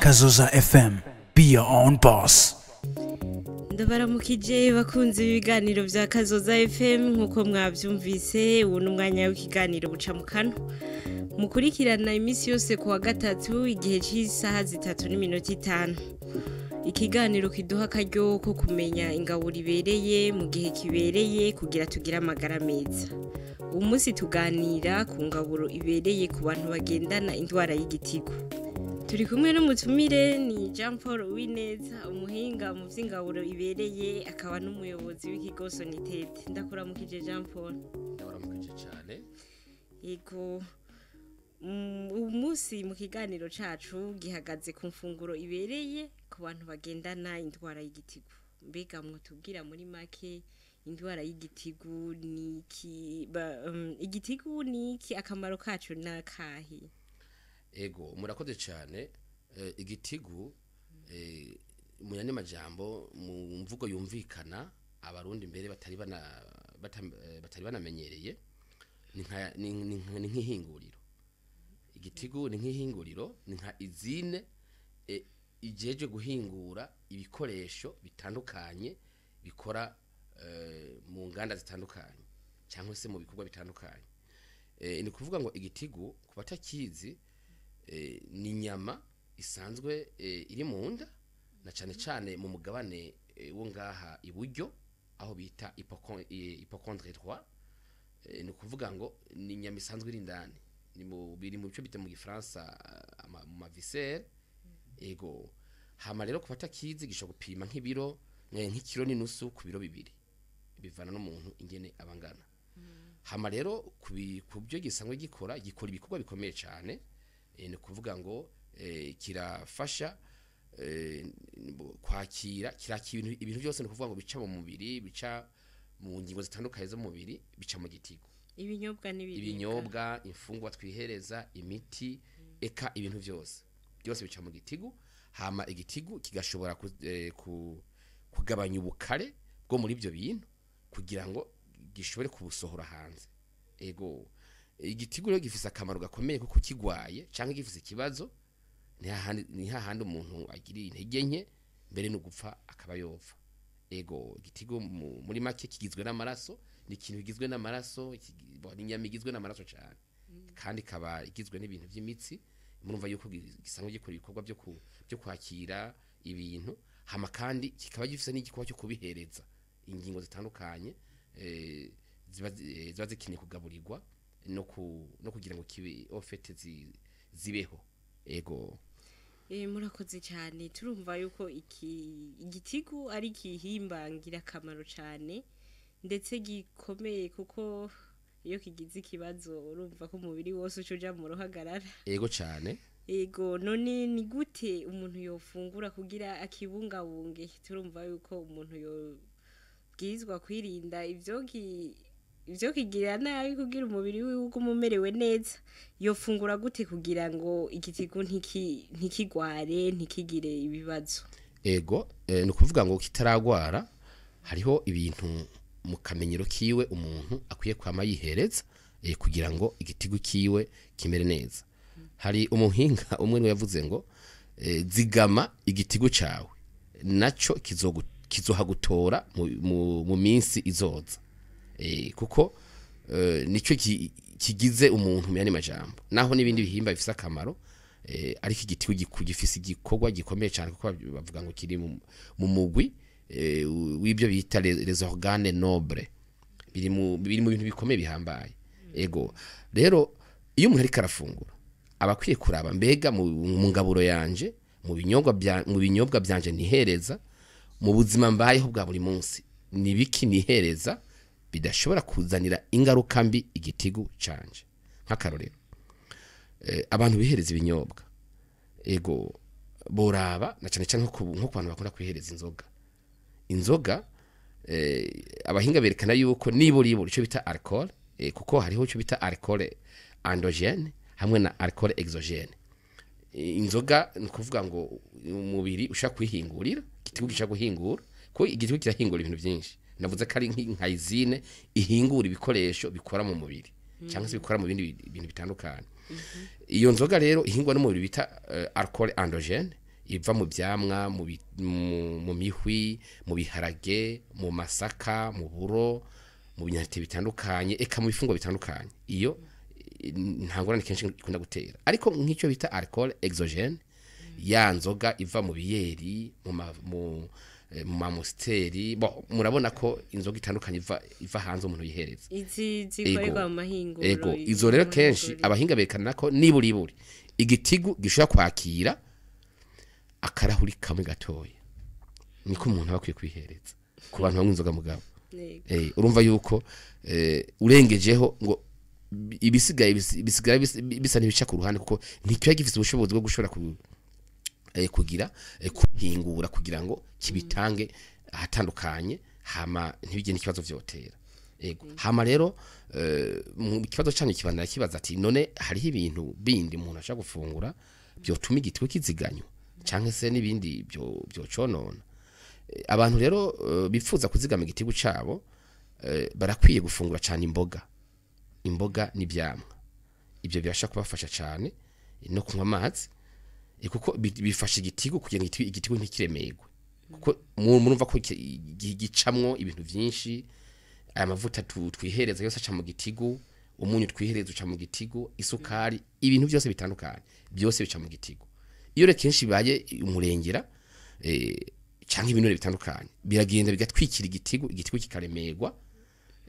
Kazoza FM. Be your own boss. Ndabaramukije bakunze ibiganiro vya Kazoza FM nkuko mwavyumvise ubu n'umwanya w'ikiganiro buca mu kanwa mukurikirana iminsi yose kuwa gatatu igihe cy'isaha 3:05. Ikiganiro kiduha akaryo ko kumenya ingaburo ibereye mu gihe kibereye kugira tugire amagara meza. Umunsi tuganira ku ngaburo ibereye ku bantu bagendana indwara y'igitigu. Turi kumwe n'umutumire ni Jean Paul Uwineza, umuhinga mu vy'ingaburo ibereye akaba n'umuyobozi w'ikigo Sonitete. Ndakuramukije Jean Paul. Ndakuramukije cyane. Yego. Umunsi mu kiganiro cacu gihagaze ku mfunguro ibereye ku bantu bagendana indwara y'igitigu. Mbega mwotubwira muri make indwara y'igitigu niki, igitigu niki, akamaro kacu nakahe? Ego, murakoze cyane. Igitigu mu yandi majambo, mu mvugo yumvikana abarundi mbere batari bana batari banamenyereye, ni nk'ihinguriro. Igitigu ni nk'ihinguriro, ni nka izine ijeje guhingura ibikoresho bitandukanye bikora mu nganda zitandukanye cyangwa se mu bikorwa bitandukanye. Ni kuvuga ngo igitigu ku batakizi ni inyama isanzwe iri mu nda, na cyane cyane mu mugabane wo ngaha iburyo aho bita hypochondrie droit. Ni kuvuga ngo ni inyama isanzwe iri indani, ni mu biri mu bice bita mu Gifaransa mu maviscères. Ego, hama rero ku batakizi gishobora gupima nk'ibiro nk'ikiro n'inusu ku biro 2, bivana n'umuntu ingene abangana. Hama rero ku byo gisanzwe gikora ibikorwa bikomeye cyane. Ni kuvuga ngo kirafasha kwakira, kirakira ibintu byose, ni kuvuga ngo bica mu mubiri, bica mu ngingo zitandukanye zo mu mubiri, bica mu gitigu. Ibinyobwa n'ibiribwa, ibinyobwa, imfungwa twihereza, imiti, eka ibintu byose byose bica mu gitigu. Hama igitigu kigashobora kugabanya ubukare bwo muri ibyo bintu kugira ngo gishobore kubusohora hanze. Ego, igitigu rero gifise akamaro gakomeye kuko kigwaye cyangwa gifise ikibazo ni hahandi umuntu agira intege nke mbere no gupfa akaba yopfa. Ego, igitigu muri make kigizwe n'amaraso, ni ikintu kigizwe n'amaraso, ni inyama igizwe n'amaraso cyane, kandi ikaba igizwe n'ibintu by'imitsi. Murumva yuko gisanzwe gikora ibikorwa byo kwakira ibintu, hama kandi kikaba gifise n'igikorwa cyo kubihereza ingingo zitandukanye ziba zikeneye kugaburirwa no kugira ngo kibe ofete zibeho. Ego. Murakoze cyane. Turumva yuko igitigu ari igihimba ngirakamaro cyane ndetse gikomeye, kuko iyo kigize ikibazo urumva ko umubiri wose uca mu ruhagarara. Ego cyane. Ego, none ni gute umuntu yofungura kugira akibungabunge? Turumva yuko umuntu yobwirizwa kwirinda ivyo kigira nabi kugira umubiri wiwe ugume umerewe neza. Yofungura gute kugira ngo igitigu ntikigware, ntikigire ibibazo? Ego, ni ukuvuga ngo kitaragwara hariho ibintu mu kamenyero kiwe umuntu akwiye kwama yihereza kugira ngo igitigu kiwe kimere neza. Hari umuhinga umwe niwe yavuze ngo zigama igitigu cawe naco kizohagutora mu minsi izoza. Kuko nico kigize umuntu mu yandi majambo, naho n'ibindi bihimba bifise akamaro, ariko igitigu gifise igikorwa gikomeye cyane, kuko bavuga ngo kiri mu mugwi w'ibyo bita les organes nobles, biri mu bintu bikomeye bihambaye. Ego, rero iyo umuntu ariko arafungura aba akwiye kuraba mbega mu ngaburo yanje, mu binyobwa byanje nihereza, mu buzima mbayeho bwa buri munsi, ni biki nihereza bidashobora kuzanira ingaruka mbi igitigu canje. Nk'akarorero, abantu bihereza ibinyobwa, ego, boraba na cyane cyane nko ku bantu bakunda kwihereza inzoga. Inzoga abahinga berekana yuko nibura ico bita alcool, kuko hariho ico bita alcool endogène hamwe na alcool exogène. Inzoga ni kuvuga ngo umubiri ushaka kwihingurira, igitigu gishaka guhingura, ko igitigu kirahingura ibintu byinshi. Navuze ko ari nka izine ihingura ibikoresho bikora mu mubiri cyangwa se bikora mu bindi bintu bitandukanye. Iyo nzoga rero ihingwa n'umubiri bita alcool endogène Iva mu vyamwa, mu mihwi, mu biharage, mu masaka, mu buro, mu binyantete bitandukanye, eka mu bifungwa bitandukanye, iyo nta ngorane kenshi ikunda gutera. Ariko nk'icyo bita alcool exogène, ya nzoga iva mu biyeri, mu mamusteri, bon, murabona ko inzoga itandukanye iva hanze umuntu yihereza. Izi zikorerwa mu mahinguriro. Ego, izo rero kenshi abahinga berekana ko niburiburi igitigu gishobora kwakira akarahuri kamwe gatoya, niko umuntu aba akwiye kwihereza ku bantu banywa inzoga. Mugabo urumva yuko urengejeho ngo ibisigaye bisigara bisa n'ibica ku ruhande, kuko ntikiba gifise ubushobozi bwo gushobora kugira kuhingura kugira ngo kibitange ahatandukanye, hama ntibigire n'ikibazo vyotera. Ego, hama rero mu kibazo canyu kibandana kibaza ati: none hariho ibintu bindi umuntu ashaka gufungura byotuma igitigu kiziganywa, canke se n'ibindi byo byoconona? Abantu rero bifuza kuzigama igitigu cabo barakwiye gufungura cyane imboga n'ivyamwa. Ibyo birasha kubafasha cyane, no kunywa amazi, kuko bifasha igitigu kugira ngo igitigu ntikiremerwe, kuko murumva ko gicamwo ibintu vyinshi. Aya mavuta twihereza yose aca mu gitigu, umunyu twihereza uca mu gitigu, isukari, ibintu byose bitandukanye byose bica mu gitigu. Iyo rero kenshi bibaye umurengera, canke ibinure bitandukanye biragenda bigatwikira igitigu, igitigu kikaremerwa.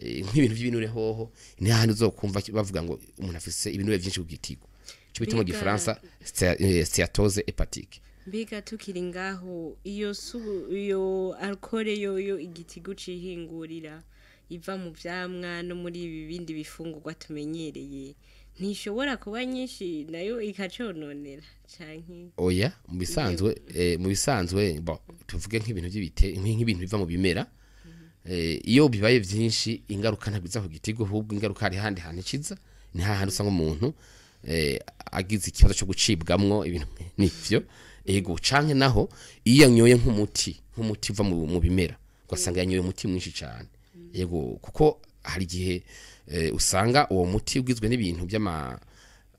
Nk'ibintu by'ibinure hoho ni hahandi uzokumva bavuga ngo umuntu afise ibinure byinshi ku gitigu, ico bita mu Gifaransa stéatose hépatique. Mbega tukiri ngaho, iyo alcool yo igitigu cihingurira iva mu vyamwa no muri ibi bindi bifungurwa tumenyereye, ntishobora kuba nyinshi nayo ikacononera canke? Oya, mu bisanzwe, bon, tuvuge nk'ibintu by'ibite, nk'ibintu biva mu bimera, iyo bibaye byinshi ingaruka ntabwo iza ku gitigu, ahubwo ingaruka hari handi hantu ikiza, ni hahandi usanga umuntu agize ikibazo cyo gucibwamwo ibintu n'ivyo. Ego, canke naho iyo yanyoye nk'umuti uva mu bimera, ugasanga yanyoye umuti mwinshi cyane. Yego, kuko hari igihe usanga uwo muti ugizwe n'ibintu by'ama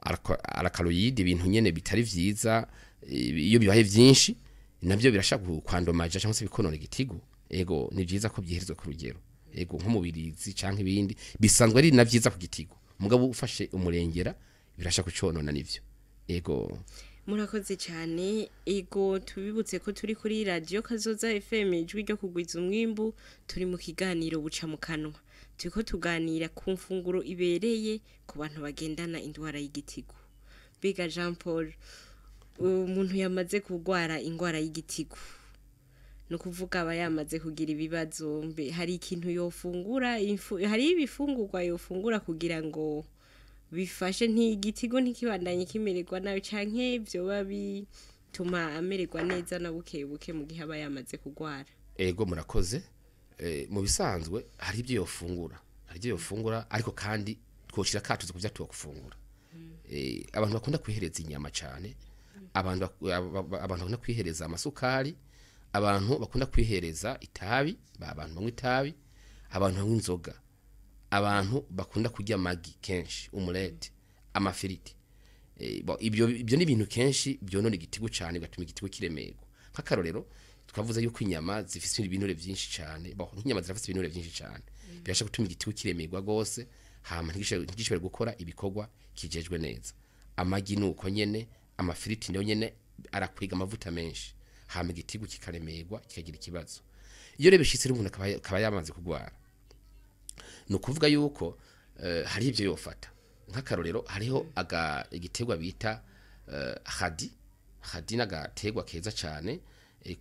alcaloïdes, ibintu nyene bitari vyiza. Iyo bibaye vyinshi nabyo birashaka kwandomaja cyangwa se bikonona igitigu. Ego, ni vyiza ko byiherezwa ku rugero. Ego, nk'umubirizi canke ibindi bisanzwe ari na vyiza ku gitigu, mugabo ufashe umurengera birashaka kuconona nivyo. Ego. Murakoze cyane. Ego, tubibutse ko turi kuri Radiyo Kazoza FM, ijwi ryo kugwiza umwimbu. Turi mu kiganiro Buca mu Kanwa, turiko tuganira ku mfunguro ibereye ku bantu bagendana indwara y'igitigu. Mbega Jean Paul, umuntu yamaze kurwara indwara y'igitigu, ni ukuvuga aba yamaze kugira ibibazo, mbe hari ikintu yofungura, hari ibifungurwa yofungura kugira ngo bifashe ntigitigo ntikibandanye kimererwa nabi, canke vyoba bituma amererwa neza na buke buke mu gihe aba yamaze kurwara? Ego, murakoze. Mu bisanzwe hari ibyo yofungura, ariko kandi twoshira katuze ku byo gufungura. Abantu bakunda kwihereza inyama cyane, abantu bakunda kwihereza amasukari, abantu bakunda kwihereza itabi, abantu banywa itabi, abantu banywa inzoga, abantu bakunda kurya amagi kenshi, omelette, amafiriti. Bon, ibyo ni ibintu kenshi byonona igitigu cyane, bigatuma igitigu kiremerwa. Nk'akarorero, twavuze yuko inyama zifise ibinure byinshi cyane. Bon, nk'inyama zirafise ibinure byinshi cyane, birasha gutuma igitigu kiremerwa gose, hama ntigishobore gukora ibikorwa kijejwe neza. Amagi nuko nyene, amafiriti nayo nyene arakwega amavuta menshi, hama igitigu kikaremerwa, kikagira ikibazo. Iyo rero bishitse umuntu akaba yamaze kugwara, ni ukuvuga yuko hari ibyo yofata. Nk'akarorero, hariho igiterwa bita radis. Radis n'agaterwa keza cyane,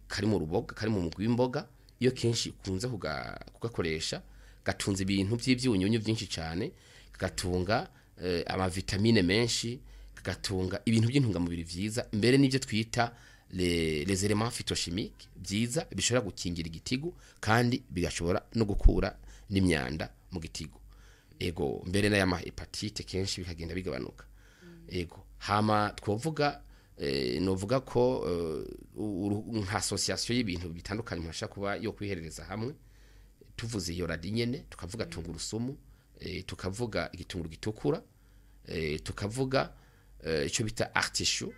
kari mu ruboga, kari mu mugwi w'imboga. Iyo kenshi ukunze kugakoresha, gatunze ibintu by'ibyunyunyu byinshi cyane, kagatunga amavitamine menshi, kagatunga ibintu by'intungamubiri vyiza, mbere n'ibyo twita les éléments phytochimiques byiza bishobora gukingira igitigu kandi bigashobora no gukura n'imyanda mu gitigu. Ego, mbere n'aya hépatite kenshi bikagenda bigabanuka. Ego, hama twovuga, novuga ko nka association y'ibintu bitandukanye umuntu ashobora kuba yo kwiherereza hamwe, tuvuze iyo radis nyene, tukavuga tungurusumu, tukavuga igitunguru gitukura, tukavuga ico bita artichaut.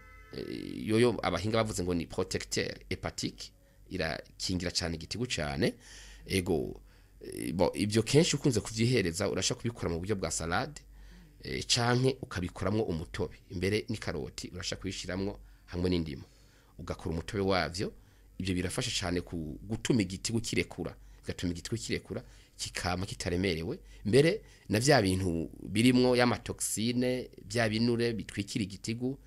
Yoyo abahinga bavuze ngo ni protecteur hépatique, irakingira cyane igitigu cyane. Ego, bo ibyo kenshi ukunze kuvyihereza, urashaka kubikora mu buryo bwa salade, canke ukabikoramwo umutobe. Imbere ni karoti urashaka kuyishiramwo hamwe n'indimu, ugakora umutobe wavyo. Ibyo birafasha cyane ku gutuma igitigu kirekura, bigatuma igitigu kirekura kikama kitaremerewe. Mbere na vya bintu birimwo y'ama toxines, bya binure bitwikira igitigu,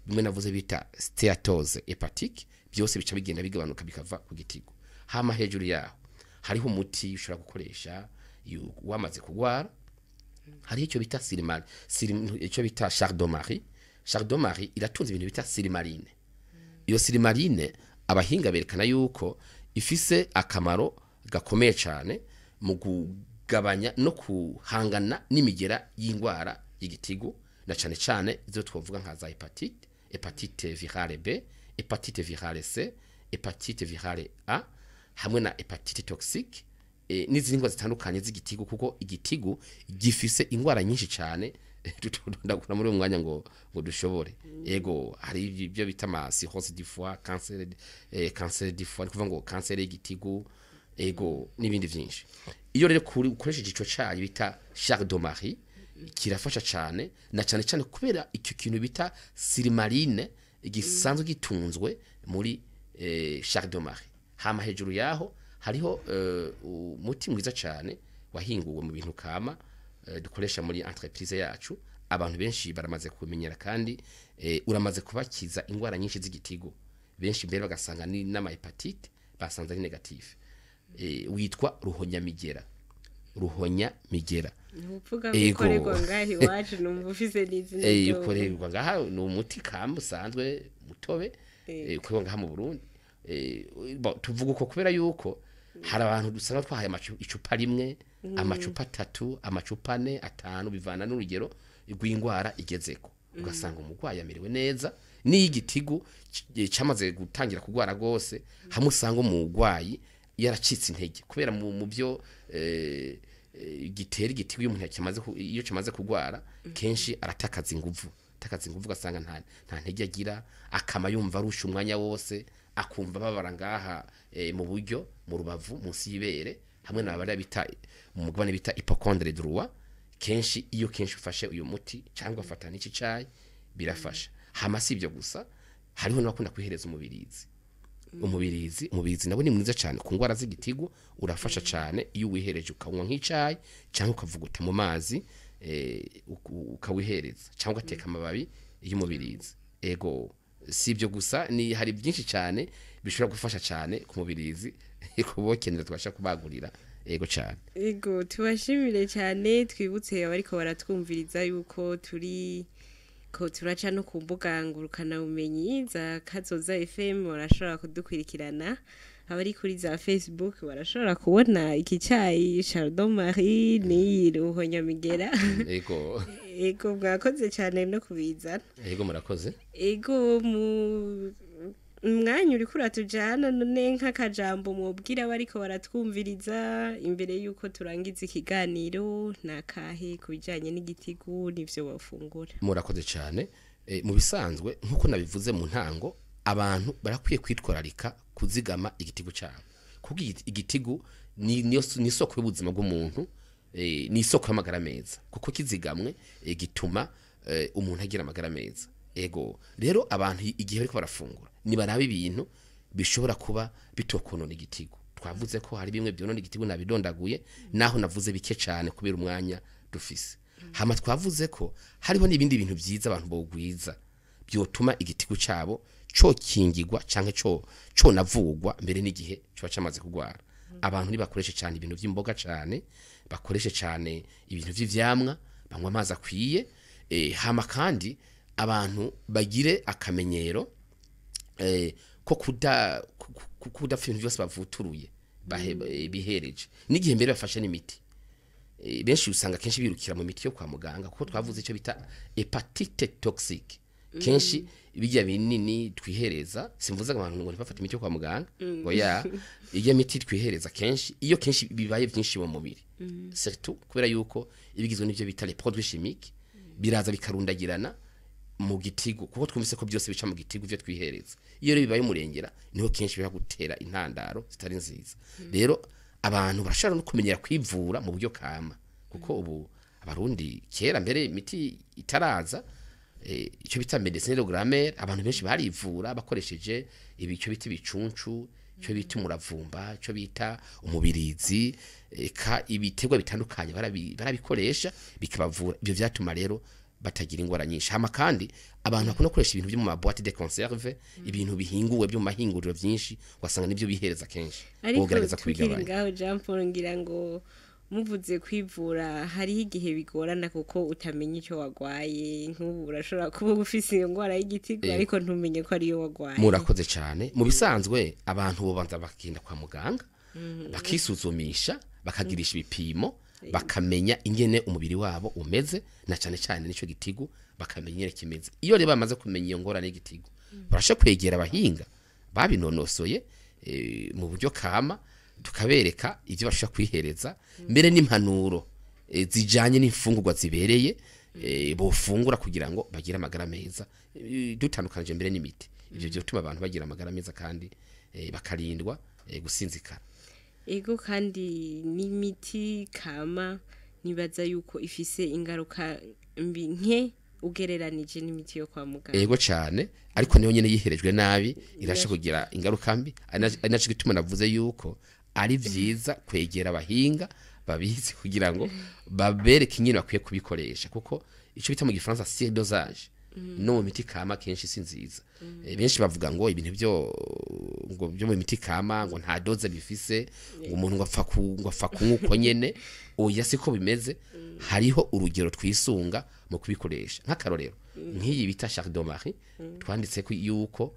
bimwe navuze bita stéatose hépatique, byose bica bigenda bigabanuka bikava ku gitigu. Hama hejuru yaho hariho umuti ushobora gukoresha iyo wamaze kugwara. Hariho icyo bita sirimari, icyo bita chardon-marie. Chardon-marie iratunze ibintu bita silymarine. Iyo silymarine abahinga berekana yuko ifise akamaro gakomeye cyane mu kugabanya no kuhangana n'imigera y'indwara y'igitigu, na cyane cyane izo twavuga nka za hépatite, hépatite virale B, hépatite virale C, hépatite virale A, hamwe na hépatite toxique, n'izindi ndwara zitandukanye z'igitigu, kuko igitigu gifise indwara nyinshi cyane tutondagura muri uwo mwanya ngo dushobore. Ego, hari ibyo bita ama cirrhose du foie, cancer, cancer du foie, ni kuvuga ngo cancer y'igitigu. Ego, n'ibindi byinshi. Iyo rero ukoresheje ico cayi bita chardon-marie, kirafasha cyane, na cyane cyane kubera icyo kintu bita silymarine gisanzwe gitunzwe muri chardon-marie. Hama hejuru yaho hariho umuti mwiza cyane wahinguwe mu bintu kama, dukoresha muri entreprise yacu. Abantu benshi baramaze kumenyera, kandi uramaze kubakiza indwara nyinshi z'igitigu. Benshi mbere bagasanga ni n'ama hépatite basanze ari négatif. Witwa ruhonyamigera, ruhonyamigera. Uvuga ko Ego. ukorerwa ngaho iwacu, numva ufise n'izina ryowo. Ukorerwa ngaha, ni umuti kamba usanzwe, mutobe, ukorerwa ngaha mu Burundi. Bon, tuvuga uko kubera yuko hari abantu dusanga twahaye icupa rimwe, amacupa atatu, amacupa ane, atanu, bivana n'urugero rw'indwara igezeko, ugasanga umurwayi amerewe neza. N'iyo igitigu camaze gutangira kurwara rwose, hamwe usanga umurwayi yaracitse intege kubera mu byo gitera igitigu, iyo umuntu iyo kimaze kurwara kenshi aratakaza inguvu, atakaza inguvu, ugasanga nta ntege agira, akama yumva arusha umwanya wose, akumva babara ngaha, mu buryo mu rubavu munsi y'ibere, hamwe na bariya bita mu mugabane bita hypochondre droit. Kenshi iyo kenshi ufashe uyu muti cyangwa ufata n'iki cayi, birafasha. Hama si ibyo gusa, hariho n'abakunda kwihereza umubirizi. Umubirizi nabo ni mwiza cyane ku ndwara z'igitigu, urafasha cyane iyo uwihereje ukanywa nk'icayi cyangwa ukavuguta mu mazi, ukawihereza cyangwa ugateka amababi y'umubirizi. Ego, si ibyo gusa, ni hari byinshi cyane bishobora gufasha cyane ku mubirizi, kubokenera tubasha kubagurira. Ego cyane. Ego, tubashimire cyane. Twibutse abariko baratwumviriza yuko turi ko turaca no ku mbuga ngurukanabumenyi za Kazoza FM, barashobora kudukurikirana. Abari kuri za Facebook barashobora kubona iki cyayi Chardon Marie n'iyi ruhonyamigera. Ego. Ego, mwakoze cyane no kubizana. Ego, murakoze. Ego, mu umwanya uriko uratujana, none nk'akajambo mubwira bariko baratwumviriza imbere y'uko turangiza ikiganiro nakahe ku bijanye n'igitigu n'ivyo bafungura? Murakoze cyane. Mu bisanzwe, nk'uko nabivuze mu ntango, abantu barakwiye kwitwararika kuzigama igitigu cyabo, kuko igitigu ni isoko y'ubuzima bw'umuntu, ni isoko y'amagara meza, kuko kizigamwe, gituma umuntu agira amagara meza. Ego rero, abantu igihe bariko barafungura nibaraba ibintu bishobora kuba bitokonona igitigu. Twavuze ko hari bimwe byonona igitigu, nabidondaguye, naho navuze bike cyane kubera umwanya dufise. Hama twavuze ko hariho n'ibindi bintu byiza abantu bogwiza byotuma igitigu cyabo cokingirwa canke co conavugwa mbere n'igihe coba camaze kugwara. Abantu nibakoreshe cyane ibintu by'imboga cyane, bakoreshe cyane ibintu vy'ivyamwa, banywa amazi akwiye. Hama kandi abantu bagire akamenyero ko kudapfa ibintu byose bavuturuye bihereje, n'igihe mbere bafashe n'imiti. Benshi usanga kenshi birukira mu miti yo kwa muganga, kuko twavuze icyo bita hépatite toxique. Kenshi bijya binini twihereza, simvuze ngo abantu ngo ntibafate imiti yo kwa muganga, oya, iyo miti twihereza kenshi, iyo kenshi bibaye byinshi mu mubiri, surtout kubera yuko ibigizwe n'ibyo bita les produits chimiques, biraza bikarundagirana. mu gitigu, kuko twumvise ko byose bica mu gitigu byo twihereza. Iyo rero bibaye umurengera, niho kenshi biba gutera intandaro zitari nziza. Rero abantu barashobora no kumenyera kwivura mu buryo kama, kuko ubu Abarundi kera mbere imiti itaraza, icyo bita médecine de grammaire, abantu benshi barivura bakoresheje ibi, icyo bita ibicuncu, icyo bita umuravumba, icyo bita umubirizi, eka ibiterwa bitandukanye barabikoresha bikabavura. Ibyo vyatuma rero batagira ingwara nyinshi. Hama kandi abantu bakunda gukoresha ibintu byo mu ma boîte de conserve, ibintu bihinguwe byo mu mahinguriro byinshi, ugasanga nibyo bihereza kenshi. Ariko bogerageza tukiri kubigabanya. ngaho, Jean Paul, ngira ngo muvuze kwivura, hariho igihe bigorana kuko utamenya icyo wagwaye. Nk'ubu urashobora kuba ufise iyo ndwara y'igitigu, ariko ntumenye ko ariyo wagwaye. Murakoze cyane. Mu bisanzwe abantu bobanza bakagenda kwa muganga, bakisuzumisha, bakagirisha ibipimo, bakamenya ingene umubiri wabo umeze, na cyane cyane n'icyo gitigu bakamenya ingene kimeze. Iyo rero bamaze kumenya iyo ngorane y'igitigu, barasha kwegera abahinga babinonosoye mu buryo kama, tukabereka ibyo bashobora kwihereza, mbere n'impanuro zijanye n'imfungurwa zibereye bofungura kugira ngo bagire amagara meza, dutandukanije mbere n'imiti. Ibyo byotuma abantu bagira amagara meza kandi bakarindwa gusinzikara. Ego, kandi n'imiti kama nibaza yuko ifise ingaruka mbi nke ugereranije n'imiti yo kwa muganga. Ego cyane, ariko niyo nyene yiherejwe nabi irasha kugira ingaruka mbi, ari naco gituma navuze yuko ari vyiza kwegera abahinga babizi kugira ngo babereke ingene bakwiye kubikoresha, kuko ico bita mu Gifaransa surdosage no mu miti kama kenshi si nziza. Benshi bavuga ngo ibintu byo ngo byo mu miti kama ngo nta dose bifise, ngo umuntu ngo apfa kunywa uko nyene. Oya, siko bimeze. Hariho urugero twisunga mu kubikoresha. Nk'akarorero, nk'iyi bita Chardon-Marie, twanditse ko yuko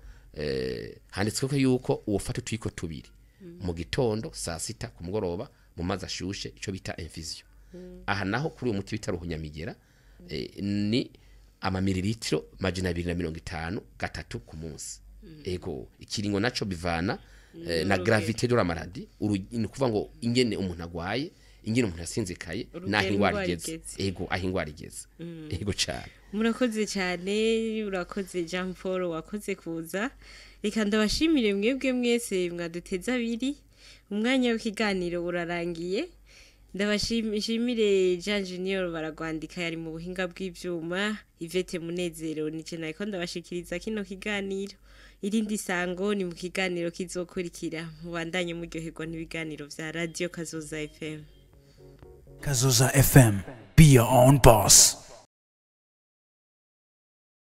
handitswe ko yuko uwofata utuyiko tubiri mu gitondo, saa sita, ku mugoroba, mu mazi ashushe, ico bita infusion. Aha naho kuri uwo muti bita ruhunyamigera, ni amamililitiro 250 gatatu ku munsi. Ego, ikiringo naco bivana na gravité de la maladie, ni ukuvuga ngo ingene umuntu agwaye, ingene umuntu yasinzikaye, Urugero naho ingwara ingwara igeze. igeze. Ego, aho ingwara igeze, ego cyane. Murakoze cyane, urakoze Jean Paul, wakoze kuza. Reka ndabashimire mwebwe mwese mwaduteze abiri. Umwanya w'ikiganiro urarangiye. Ndabashimire Jean Junior baragwandika yari mu buhinga bw'ivyuma. Yvette Munezero nije nariko ndabashikiriza kino kiganiro. Irindi sango ni mu kiganiro kizokurikira. Mubandanye muryoherwa n'ibiganiro vya Radio Kazoza FM. Kazoza FM. Be your own boss.